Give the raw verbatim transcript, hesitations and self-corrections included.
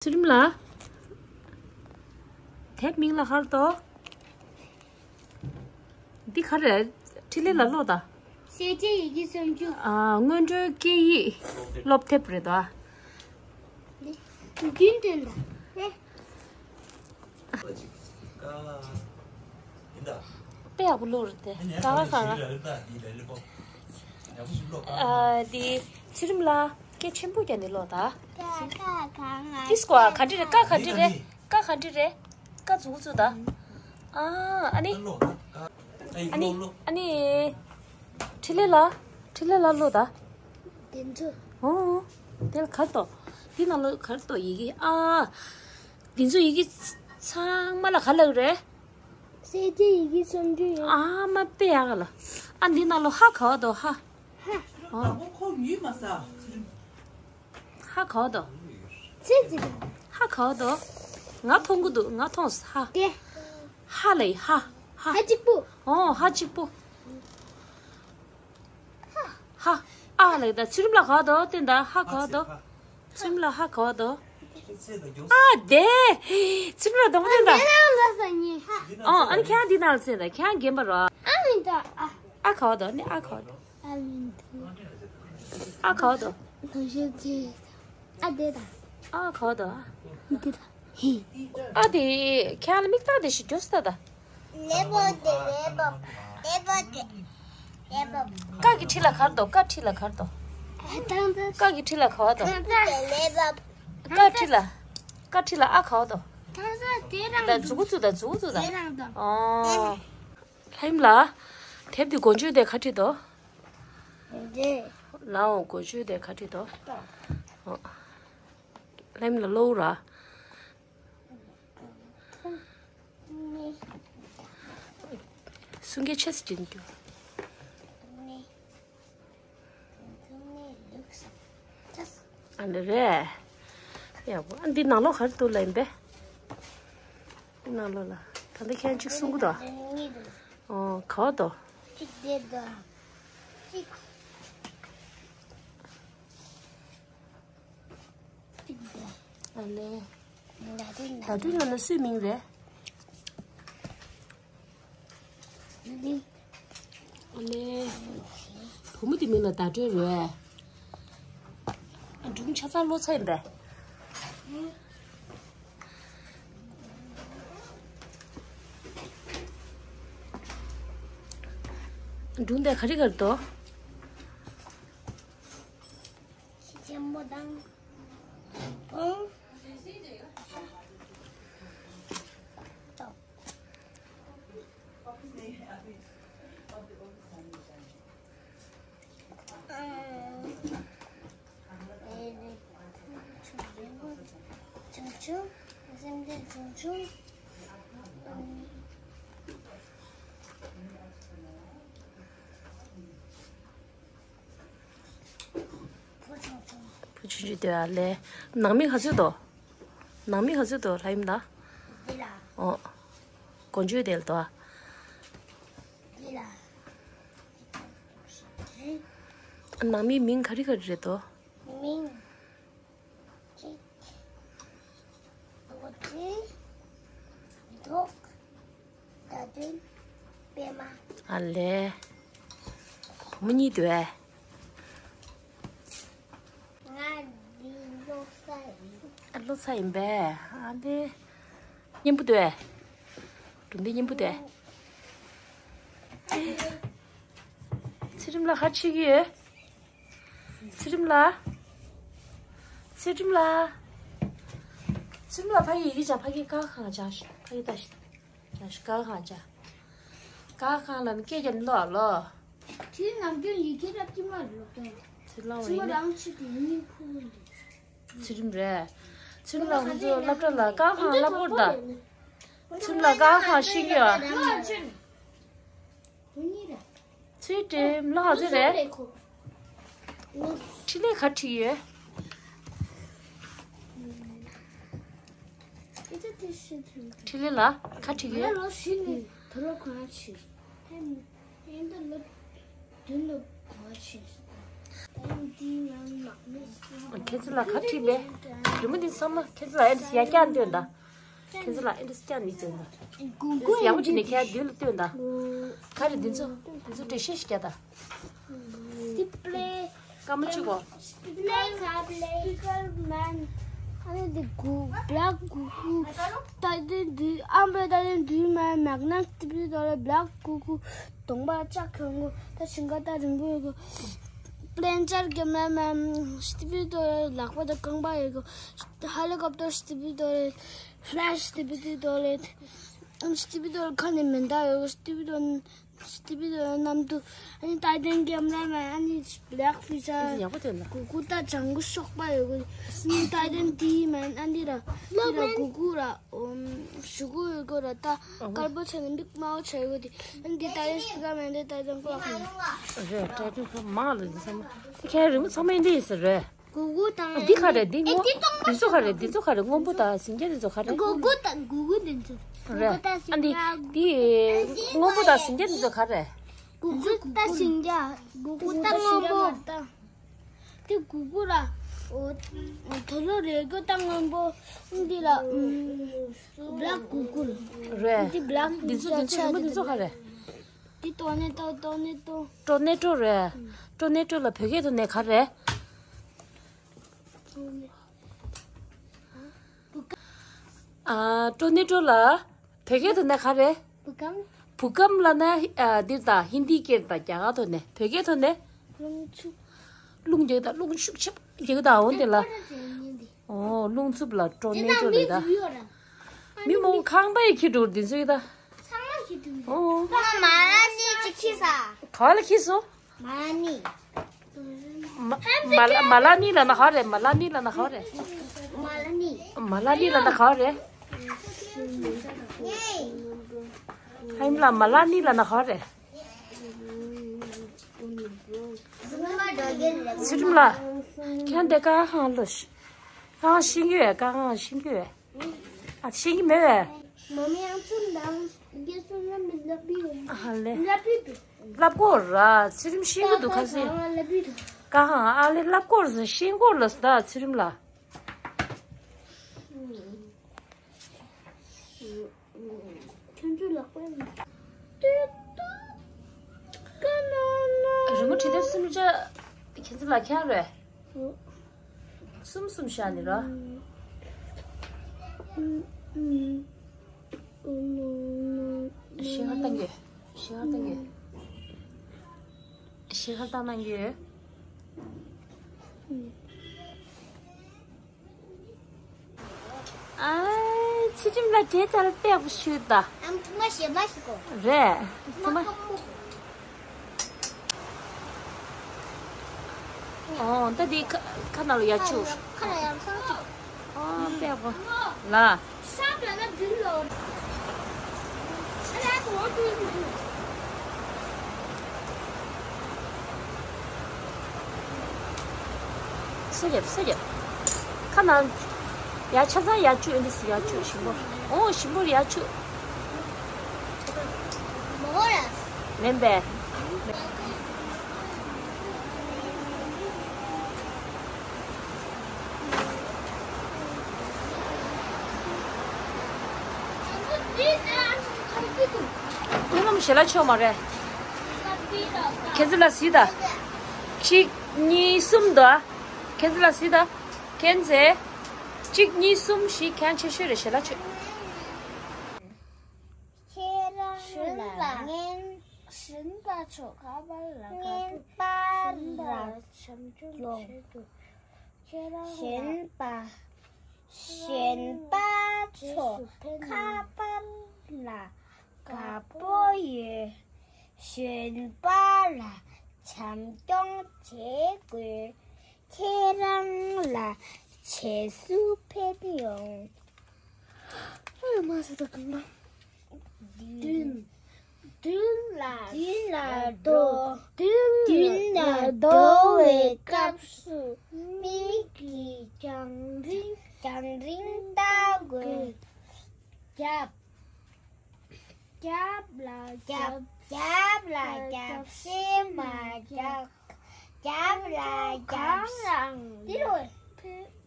ཚུལ་ཁྲིམས་ལགས། དེབ་མིང་ལ་ག་རེ་འདུག་འདི་ག་རེ། འཕྲིན་ལས་ལ་ཀློག་དང་། གསལ་བྱེད་ཡི་གེ་སུམ་ཅུ། ཨ། སྔོན་འགྲོའི་སྐད་ཡིག་སློབ་དེབ་རེད་དོ། འདི་མདུན་དོན་དང་། དཔེ་ཡག་པོ་ཀློག་རེད་དེ། ཀ་ཁ་ག་ང་། ཨ། འདི་ཚུལ་ཁྲིམས་ལགས་སྐད་ཆེན་པོ་རྒྱག་ནས་ཀློག་དང་། ཀ་ཁ་ག་ང་། ཏིས་ཀོ་ཨ། ག་འདྲ་རེད། ཀ་ག་འདྲ་རེད། ཀ་ག་འདྲ་རེད། ཀ་མཛུབ་གུ་བཙུགས་དང་། ཨ། ཨ་ནི། ཨ་ནི། ཨ་ནི། འཕྲིན་ལས་ལགས། འཕྲིན་ལས་ལགས་ཀློག་དང་། འདི་ཚོ། ཨོ། དེ་ལ་ག་རེ་འདུག་འདི་ནང་ལོགས་ག་རེ་འདུག་ཡི་གེ། ཨ། འདི་ཚོ་ཡི་གེ་ཚང་མ་ལ་ག་རེ་ལབ་རེད། གསལ་བྱེད་ཡི་གེ་སུམ་ཅུ་ཡིན། ཨ་མ། དཔེ་ཡག་ག་ལ། ཨ། འདི་ནང་ལོགས་ཧ་ག་བ་འདུག་ཧ། ཧ། ཨོ། ཧ་ག་བ་འདུག་ཚིག་ཅིག་ཧ་ག་བ་འདུག་ང་མཐོང་གི་འདུག་ང་མཐོང་། ཧ། དེ། ཧ་ལ་ཡི་ཧ། ཧ། ཧ་གཅིག་པུ། ཨོ། ཧ་གཅིག་པུ། ཧ། ཨ་ལ་ཡི་ད། ཚུལ་ཁྲིམས་ལགས་ག་བ་འདུག་བསྟན་དང་། ཧ་ག་བ་འདུག་ཚུལ་ཁྲིམས་ལགས་ཧ་ག་བ་འདུག་ཨ། དེ། ཚུལ་ཁྲིམས་ལགས་དང་པོ་བསྟན་དང་། ཨོ། ཨ་ནི་ཁྱེད་རང་འདི་ནང་ལ་བསྟན་དང་། ཁྱེད་རང་རྒན་པ་རོ། ཨ་མི་འདུག་ཨ། ཨ་ག་བ་འདུག་ནི་ཨ་ག་བ་འདུག་ཨ་མི་འདུག་ཨ་ག་བ་འདུག་ཨ་དེ་དང་། ཨ་ག་བ་འདུག་འདི་དང་། ཧི། ཨ་དེ། ཁྱེད་རང་ལ་མིག་ལྟ་དེ་ཞིག་འགྱོ་ས་ད། ལེ་བོ་དེ། ལེ་བོ། ལེ་བོ་དེ། ལེ་བོ། ཀ་གི་འཁྲིས་ལ་ག་རེ་འདུག་ཀ་འཁྲིས་ལ་ག་རེ་འདུག་ཀ་གི་འཁྲིས་ལ་ག་བ་འདུག་ཀ་འཁྲིས་ལ། ཀ་འཁྲིས་ལ་ཨ་ག་བ་འདུག་ད་མཛུབ་གུ་བཙུགས་དང་། མཛུབ་གུ་བཙུགས་དང་། ཨོ། ལྷ་ཡུམ་ལགས། དེབ་འདི་འགོ་བརྗོད་དེ་ག་འདྲ་འདུག་ལའོ། འགོ་བརྗོད་དེ་ག་འདྲ་འདུག་ཨོ། ལྷ་ཡུམ་ལགས་ཀློག་ར། གསུང་སྐད་ཆེ་ཙམ་བྱེད་རྒྱུ། ཨ་ནི་རེད། ཡག་པོ། ཨ། འདི་ནང་ལོགས་ག་རེ་འདུག་ལབ་ཡིན་པས། འདི་ནང་ལོགས་ལ། ད་ལྟ་ཁྱེད་རང་གཅིག་གསུང་གི་འདུག་ཨོ། ག་བ་འདུག་གཅིག་དེ་འདུག་གཅིག་ཨ་ལེ། བརྡ་སྤྲོད་ནང་ན་སུའི་མིང་རེད། ཨ་ལེ། བུ་མོ་དེ་མིང་ལ་བརྡ་སྤྲོད་རེད། སྒྲུང་ཆ་ཚང་ཀློག་ཚར་ཡིན་པས། སྒྲུང་དེ་ག་རེ་ག་རེ་འདུག་ཆེན་མོ་དང་བོང་། ཆུང་ཆུང་། སེམས་ཅན་ཆུང་ཆུང་། བུ་ཆུང་ཆུང་། བུ་ཆུང་ཆུང་དེ་ཨ་ལེ། ནང་མི་ག་ཚོད་འདུག་ནང་མི་ག་ཚོད་འདུག་ལྷ་ཡུམ་ལགས། འདི་ལ། ཨོ། འགོ་བརྗོད་དེ་ལ་འདུག་འདི་ལ། ནང་མིའི་མིང་ག་རེ་ག་རེ་རེད་འདུག་མིང་། གཅིག་རྡོ་རྗེ། མདོག་བརྡ་དོན། པད་མ། ཨ་ལེ། བུ་མོ་གཉིས་འདུག་ཨེ། ང་འདི་ཀློག་ས་ཡིན། ཨ། ཀློག་ས་ཡིན་པས། ཨ་ལེ། སྙན་པོ་འདུག་ཨེ། སྒྲུང་འདི་སྙན་པོ་འདུག་ཨེ། ཚུལ་ཁྲིམས་ལགས་ག་རེ་བྱེད་ཀྱི་ཡོད། ཚུལ་ཁྲིམས་ལགས། ཚུལ་ཁྲིམས་ལགས། ཚུལ་ཁྲིམས་ལགས། ཕ་གི་ཡི་གེ་བྱ། ཕ་གི་ཀ་ཁ་ག་བྱ། ཕ་གི་ལྟ་ཞིག་བྱ་ཞིག་ཀ་ཁ་ག་བྱ། ཀ་ཁ་ལ་ནི་སྐད་རྒྱབ་ནས་ཀློག་ཨ་ལོ། དུས་ནམ་རྒྱུན་ཡི་གེ་རབ་ཀྱི་མ་ལོག་དོན། ཚུལ་ཁྲིམས་ལགས། ཚུལ་ཁྲིམས་ལགས། རང་ཆུ་དེ་གཉིད་ཁུག་འདུག་ཚུལ་ཁྲིམས་རེད། ཚུལ་ཁྲིམས་ལགས་ཁོང་ཚོ་སློབ་གྲྭ་ལ་ཀ་ཁ་བསླབ་དགོས་རེད་ད། ཚུལ་ཁྲིམས་ལགས་ཀ་ཁ་ཤེས་ཀྱི་ཡོད། ཚུལ་ཁྲིམས་ལགས་ཧ་ཚོད་རེད། འཕྲིན་ལས་ག་བྲིས་ཡོད། འཕྲིན་ལས་ལགས་ག་བྲིས་ཡོད། ད་ལོ་བདུན་ལོ་གོ་ཆེ། ཁྱེད་ཚོ་ལ་ག་བྲིས་པས། རི་མོ་འདི་ཚང་མ་ཁྱེད་ཚོ་ལ་ཨེ་འདྲ་ཡར་བཀྱག་སྟོན་དང་། ཁྱེད་ཚོ་ལ་ཨེ་འདྲ་བཀྱག་ནི་སྟོན་དང་། ཡག་པོ་བྱས་ནས་ཁྱེད་མདུན་ལ་སྟོན་དང་། ག་རེ་འདི་ཚོ། འདི་ཚོ་འགྲེལ་བཤད་ཞིག་རྒྱག་དང་། སྐར་མ་གཅིག་གོ། ཨ་ནི་འདི་གུ་བྷི་ལེག་གུ་གུ། ད་དེ་འདི་ཨམ་བེ་ད་དེ་འདི་མ་མག་ན་སྟི་བི་དོ་རེ་བྷི་ལེག་གུ་གུ། གདོང་པ་ལྕགས་གྱོན་གོ། ད་ཞིང་ཁ་ད་རིང་པོ་ཡོད་གོ། པི་ལེན་ཅར་གྱི་མ་མ་སྟི་བི་དོ་རེ་ལག་པ་ད་རྐང་པ་ཡོད་གོ། ཧེ་ལི་ཀོབ་ཊར་སྟི་བི་དོ་རེ། ཕི་ལེ་ཤི་སྟི་བི་དོ་རེ། སྟི་བི་དོ་རེ་ཁ་ནས་མེ་མདའ་ཡོད་གོ། སྟི་བི་དོ་རེ། སྟི་བི་དོ་རེ་གནམ་དུ། ཨ་ནི་ཏའི་ཏན་གྱི་མ་མ་ཨ་ནི་བྷི་ལེག་ཕི་ཤར། ཡག་པོ་ཐོན་ལ། གུ་གུ་ད་ལྗང་གུ་གཤོག་པ་ཡོད་གོ། ཨ་ནི་ཏའི་ཏན་དེ་མ་ཨ་ནི་ར་འདི་ར་གུ་གུ་ར་ཨོམ་གཞུ་གུ་ཡོད་གོ་ར། ད་དཀར་པོ་ཆ་ནས་མིག་དམར་པོ་ཆ་ཡོད་གོ། དེ་ཨ་ནི་འདི་ཏའི་ཏན་སྤི་ཀར་མན་དེ་ཏའི་ཏན་ཀོ་ལག་མན། རེད། ཏའི་ཏན་ཀོ་མང་ལ་འདི་ཚང་མ། དེ་ཁྱེད་རང་རི་མོ་ཚང་མ་འདི་ཡིན་ས་རེད། གུ་གུ་དང་། འདི་ག་རེད། འདི་སྔོན། འདི་ཚོ་ག་རེད། འདི་ཚོ་ག་རེད། སྔོན་པོ་དང་ཟིང་སྐྱ་འདི་ཚོ་ག་རེད། གུ་གུ་དང་གུ་གུ་འདི་ཚོ། རེད། ཨ་འདི། འདི་སྔོན་པོ་དང་ཟིང་སྐྱ་འདི་ཚོ་ག་རེད། གུ་གུ་དང་ཟིང་སྐྱ། གུ་གུ་དང་སྔོན་པོ། འདི་གུ་གུ་ར། འོ། དོ་ལོ་རེ་གོ་དང་སྔོན་པོ། འདི་ལ། བྷི་ལེག་གུ་གུ། རེད། འདི་བྷི་ལེག་འདི་ཚོ། འདི་ཚོ་རི་མོ་འདི་ཚོ་ག་རེད། འདི་ཏོར་ནེ་ཏོ། ཏོར་ནེ་ཏོ། ཏོར་ནེ་ཏོ་རེད། ཏོར་ནེ་ཏོ་ལ་བོད་སྐད་ཐོག་ནས་ག་རེད། ཨ། ཏོར་ནེ་ཏོ་ལ་བོད་སྐད་ཐོག་ནས་ག་རེད། བུ་སྐམ། བུ་སྐམ་ལབ་ན་ཨ་འདིར་དང་ཧིན་དི་སྐད་དང་རྒྱ་གར་ཐོག་ནས། བོད་སྐད་ཐོག་ནས། རླུང་འཚུབ། རླུང་རྒྱག་དང་། རླུང་ཤུགས་ཆེ་རྒྱག་དང་འོ་དེ་ལ། ཨོ། རླུང་འཚུབ་ལ་ཏོར་ནེ་ཏོ་ལབ་ད། མི་མང་ཁང་པ་ཡི་ཁྱི་འགྲོ་འདི་ཚོ་ཡི་ད། ཚང་མ་ཁྱི་འགྲོ། ཨོ། ང་མ་ལ་ནི་ཅི་ཁྱི་ས། ག་ལ་ཁྱི་སོ། མ་ལ་ནི། མ་མ་ལ་མ་ལ་ནི་ལབ་ན་ག་རེད། མ་ལ་ནི་ལབ་ན་ག་རེད། མ་ལ་ནི། མ་ལ་ནི་ལབ་ན་ག་རེད། ཧ་ཡིམ་ལ་མ་ལ་ནི་ལབ་ན་ག་རེད། ཚུལ་ཁྲིམས་ལགས། ཁྱེད་འདི་ཀ་ཧང་ལོ་ཤ། ཀ་ཧང་ཤེས་ཀྱི་ཡོད། ཀ་ཧང་ཤེས་ཀྱི་ཡོད། ཨ་ཤེས་ཀྱི་མེད་པས། མ་མི་ཡང་ཚུལ་འདང་རྒྱལ་སོང་ན་མི་ལབ་པི་ཡོད། ཨ་ལེ། ལབ་པི་འདུག་ལབ་དགོས་ར། ཚུལ་ཁྲིམས་ཤེས་ཀྱི་འདུག་ཁ་སེ། ཀ་ཧང་ལབ་པི་འདུག་ཀ་ཧང་ཨ་ལེ་ལབ་དགོས་ར། ཤེས་དགོས་ལ་ད་ཚུལ་ཁྲིམས་ལགས། ཁྱོད་ཚོའི་ལག་པ་ཡིན། ཏུ་ཏུ། ཀ་ན་ན། རི་མོ་བྲིས་དེབ་གསུམ་ཆ་ཁྱེད་ཚོ་ལ་ཁྱེར་རེད། ཨོ། གསུམ་གསུམ་བཞག་ནི་ར། ཨུམ་ཨུམ། ཨུ་ནུ་ནུ། ཤེས་ཁར་བཏང་གི། ཤེས་ཁར་བཏང་གི། ཤེས་ཁར་བཏང་གནང་གི། ཨུམ། ཨ། ཚུལ་ཁྲིམས་ལགས་བྲེལ་ཚར་ལ་ལྟད་པོ་ཞུ་ད། ཨམ་ཐུ་མ་ཞེ་མ་ཞིག་གོ། རེད། ཐུ་མ། ཨོ་ད་འདི་ཁ་ཁ་ནང་ལ་ཡར་བཅུག་ཁ་ལ་ཡར་སང་བཅུག་ཨོ་དཔེ་གོ་ལ། ས་བ་ན་འདི་ལོ། ཨ་ལ་གོ་འདི་འདི། སེ་རྒྱབ་སེ་རྒྱབ། ཁ་ནང་ཡ་ཆ་ཚང་ཡ་བཅུག་ཨེ་འདི་སི་ཡ་བཅུག་ཞིམ་པོ། ཨོ་ཞིམ་པོ་ཡ་བཅུག་མོ་ར། མེན་པས། ཁྱོད་རྣམས་ཞལ་ལག་མཆོད་མ་རེད། ཁྱེད་ཚོ་ལ་གཟིགས་དང་། གཅིག་གཉིས་གསུམ་དང་། ཁྱེད་ཚོ་ལ་གཟིགས་དང་། ཁྱེད་ཚོས། གཅིག་གཉིས་གསུམ་བཞི་གང་ཆེ་ཤོས་རེད། ཞལ་ལག་མཆོད། ཁྱེད་རང་ལ་ངན། གཞན་པ་ཚོ་ཁ་པར་ལ་དགའ་པོ། ངན་པ་ལ་བྱམས་སྐྱོང་བྱེད་དུ། ཁྱེད་རང་ལ་གཞན་པ། གཞན་པ་ཚོ་ཁ་པར་ལ་དགའ་པོ་ཡོད། གཞན་པ་ལ་བྱམས་སྐྱོང་བྱེད་དགོས། ཁྱེད་རང་ལ་རྗེས་སུ་ཕན་ཡོང་། ཨ་མ་ཟེར་ད་གང་ལ། བདུན། བདུན་ལ། བདུན་ལ་འགྲོ། བདུན་ལ་འགྲོ་བའི་སྐབས་སུ་མིག་གིས་རྒྱང་རིང་། རྒྱང་རིང་ལྟ་དགོས། རྒྱབ། རྒྱབ་ལ་རྒྱབ། རྒྱབ་ལ་རྒྱབ། ཤེས་མ་རྒྱག་རྒྱབ་ལ་རྒྱབ། གང་ལའང་འདི་རུ་ཕེབས།